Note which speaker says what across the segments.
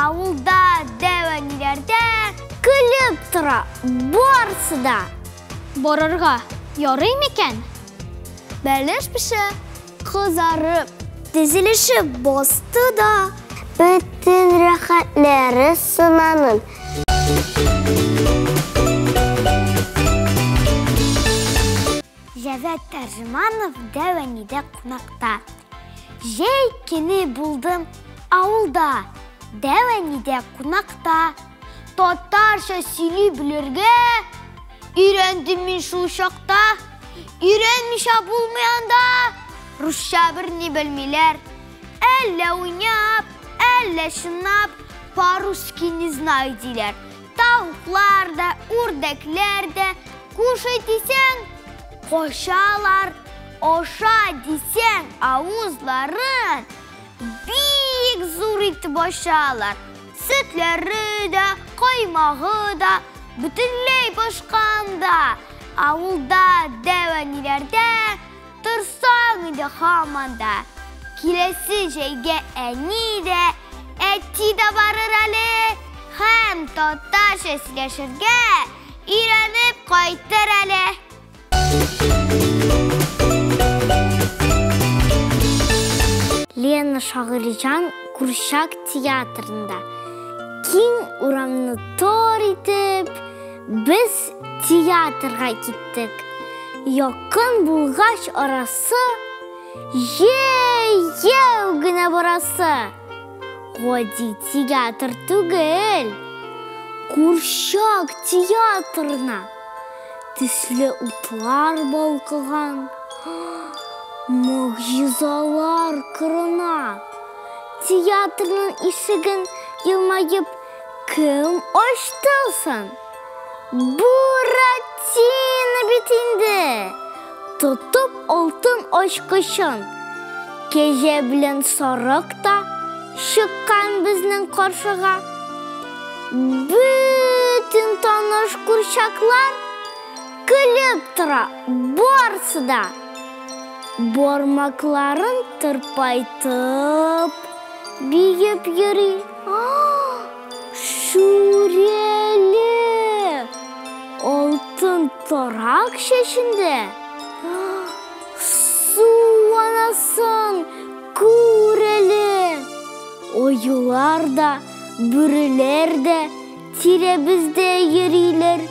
Speaker 1: Авылда дәү әниләрдә көлеп тора барысы да.
Speaker 2: Барырга ярый микән?
Speaker 1: Бәлеш пешә, кызарып, тезелешеп басты да. Бөтен рәхәтләре сынанын. Җәвәт Тәрҗеманов дәү әнидә кунакта. Җәй көне булдым авылда, дәү әнидә кунакта. Татарча сөйли белергә өйрәндем мин шул чакта. Өйрәнмичә булмый анда. Русча берни белмиләр. Әллә уйнап, әллә чынлап, по-русски не знаю диләр. Тавыклар да, үрдәкләр дә, кушай дисәң, качалар, аша дисәң, авызларын бик зур итеп ачалар. Сөтләре дә, каймагы да бөтенләй башка анда. Авылда дәү әниләрдә торсаң инде һаман да. Киләсе җәйгә әни дә, әти дә барыр әле һәм татарча сөйләшергә өйрәнеп кайтыр әле. Лена Шагыйрьҗан курчак театрында. Киң урамны тар итеп, без театрга киттек. Якын булгач арасы, җәяү генә барасы. Гади театр түгел, курчак театрына. Төсле утлар балкыган, могҗизалар кырына. Театрның ишеген елмаеп кем ачты соң? Буратино бит инде! Тотып алтын ачкычын, кәҗә белән сарык та чыккан безнең каршыга. Бөтен таныш курчаклар көлеп тора барысы да. Бармакларын тырпайтып, биеп йөри. Шүрәле! Алтын тарак чәчендә. Су анасын күр әле! Аюлар да, бүреләр дә тирәбездә йөриләр.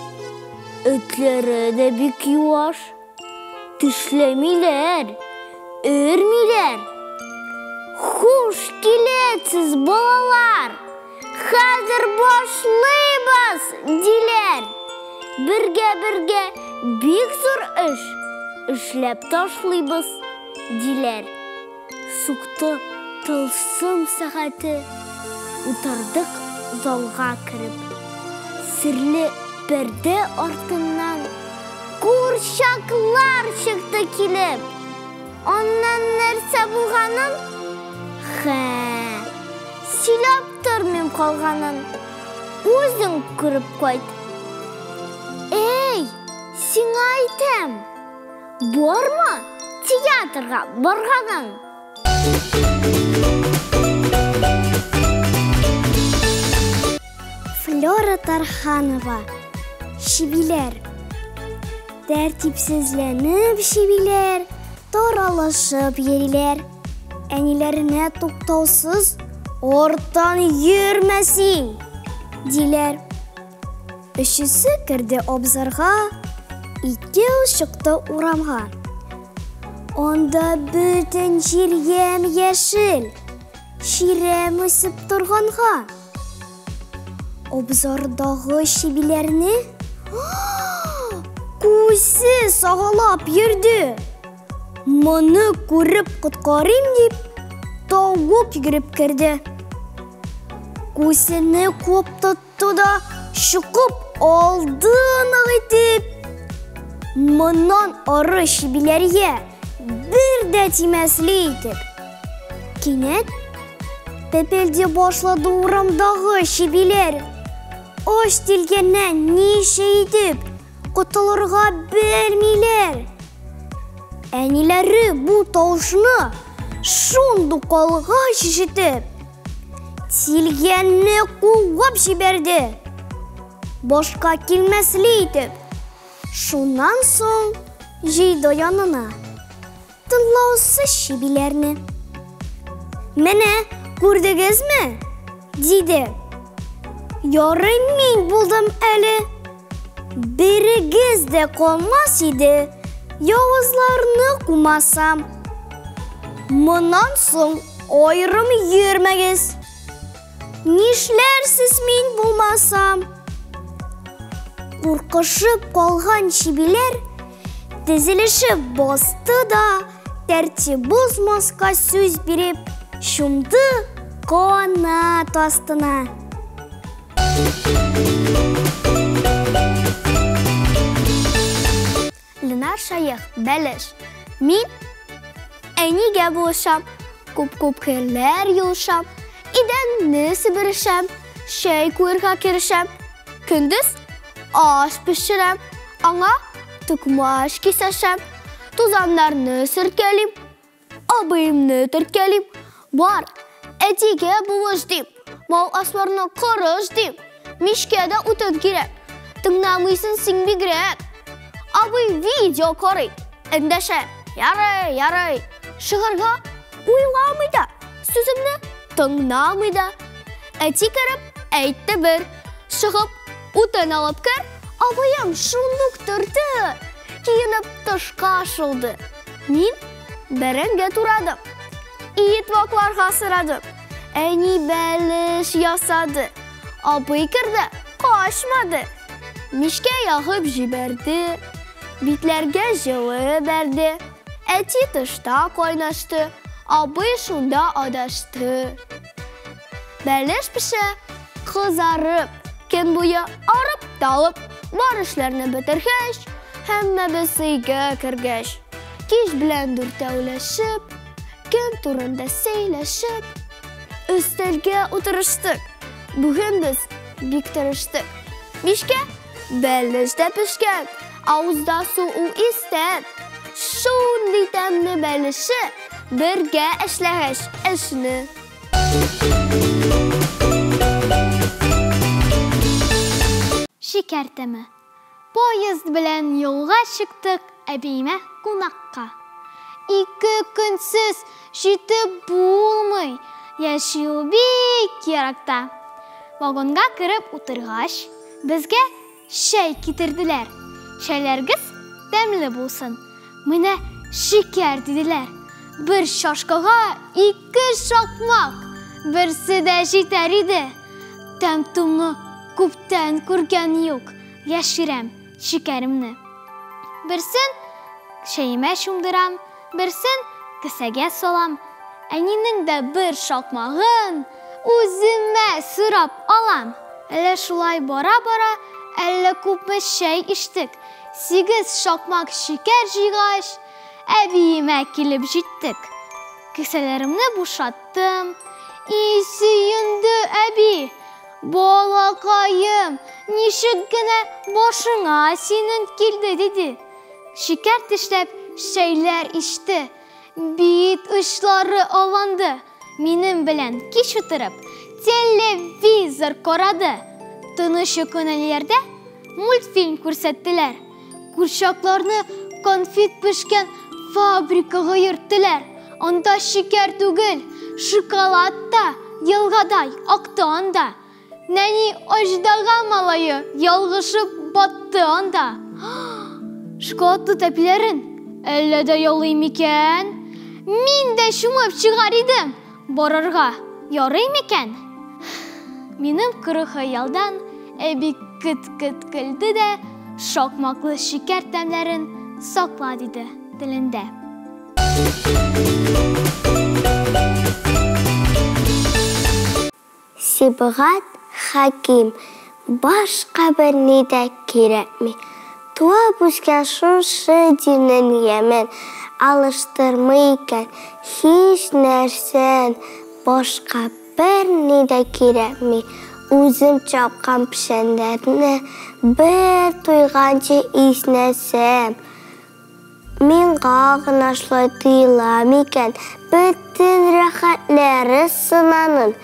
Speaker 1: Этләре дә бик юаш. Тешләмиләр, өрмиләр. Хуш киләсез, балалар! Хәзер башлыйбыз, диләр. Бергә-бергә бик зур эш эшләп ташлыйбыз, диләр. Сукты тылсым сәгате, утырдык залга кереп. Серле пәрдә артыннан курчаклар чыкты килеп. Аннан нәрсә булганын? Хә, сөйләп тормыйм калганын. Үзең күреп кайт. Эй, сиңа әйтәм, бармы театрга барганың? Флера Тарханова. Чебиләр. Тәртипсезләнеп чебиләр, таралышып йөриләр. Әниләренә туктаусыз арттан йөрмә син, диләр. Өчесе керде абзарга, икәү чыкты урамга. Анда бөтен җир ямь-яшел, чирәм үсеп торганга. Абзардагы чебиләрне күсе сагалап йөрде. Моны күреп коткарыйм дип, тавык йөгереп керде. Күсене куып тотты да, чукып алды нык итеп. Моннан ары чебиләргә бер дә тимәсле итеп. Кинәт пепелди башлады урамдагы чебиләр. Ач тилгәннән ничә итеп котылырга белмиләр. Әниләре бу тавышны шундук алгач ишетеп, тилгәнне куып җибәрде. Башка килмәсле итеп. Шуннан соң җыйды янына тыңлаусыз чебиләрне. Менә күрдегезме? Диде. Ярый мин булдым әле. Берегез дә калмас иде, явызларны кумасам. Моннан соң аерым йөрмәгез. Нишләрсез мин булмасам? Куркышып калган чебиләр тезелешеп басты да, тәртип бозмаска сүз биреп, чумды канат астына.
Speaker 2: Ленар Шаех, бәлеш. Мин әнигә булышам, күп-күп керләр юышам, идәнне себерешәм, чәй куерга керешәм. Көндез аш пешерәм, аңа токмач кисәшәм, тузаннарны сөрткәлим, абыемны төрткәлим. Бар, әтигә булыш дим, мал асларына карыш дим. Мичкә дә утын кирәк, тыңламыйсың син бигрәк. Абый видео карый, эндәшә, ярый, ярый. Чыгарга уйламый да, сүземне тыңламый да. Әти кереп әйтте бер, чыгып утын алып кер, абыем шундук торды, киенеп тышка шылды. Мин бәрәңге турадым, ит вакларга сорадым. Әни бәлеш ясады, абый керде, качмады. Мичкә ягып җибәрде, битләргә җылы бәрде. Әти тышта кайнашты, абый шунда адашты. Бәлеш пешә, кызарып, көн буе арып талып, бар эшләрне бетергәч, һәммәбез өйгә кергәч, кич белән дүртәүләшеп, көн турында сөйләшеп, өстәлгә утырыштык. Бүген без бик тырыштык. Мичкә бәлеш тә пешкән, авызда су ул истән. Шундый тәмле бәлеше бергә эшләгәч эшне. Шикәр тәме. Поезд белән юлга чыктык әбиемә кунакка. Ике көнсез җитеп булмый, яши ул бик еракта. Вагонга кереп утыргач, безгә чәй китерделәр. Чәйләрегез тәмле булсын. Менә шикәр диделәр. Бер чашкага ике шакмак, берсе дә җитәр иде. Тәм-томны күптән күргән юк, яшерәм шикәремне. Берсен чәемә чумдырам, берсен кесәгә салам. Әнинең дә бер шакмагын үземә сорап алам. Әллә шулай бара-бара, әллә күпме чәй эчтек. 8 шакмак шикәр җыйгач, әбиемә килеп җиттек. Кесәләремне бушаттым. И сөенде әби. Балакаем, ничек кенә башыңа синең килде, диде. Шикәр тешләп чәйләр ичте. Бит очлары аланды. Минем белән кич утырып телевизор карады. Тыныч көңелләрдә мультфильм күрсәттеләр. Курчакларны конфет пешкән фабрикага йөрттеләр. Анда шикәр түгел, шоколад та елгадай акты анда. Нәни аждаһа малае ялгышып батты анда. Шоколадлы тәпиләрен әллә дә ялый микән? Мин дә чумып чыгар идем. Барырга ярый микән? Минем коры хыялдан әби кыт-кыт көлде дә шакмаклы шикәр тәмнәрен сакла диде телендә.
Speaker 3: Сибгат Хәким, башка берни дә кирәкми. Туып үскән шушы диннең ямен алыштырмый икән һич нәрсән, башка берни дә кирәкми. Үзем чапкан печәннәрне бер туйганчы иснәсәм. Миңа гына шулай тоела микән? Бөтен рәхәтләре сынанын.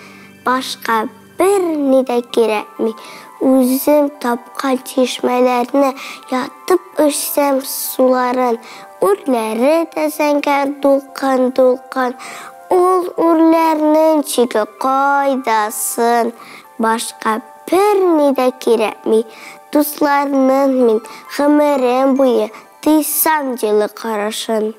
Speaker 3: Башка берни дә кирәкми. Үзем тапкан чишмәләрне ятып эчсәм суларын. Үрләре дә зәңгәр дулкын-дулкын. Ул үрләрнең чиге кайдасын? Башка берни дә кирәкми. Дусларның мин гомерем буе тойсам җылы карашын.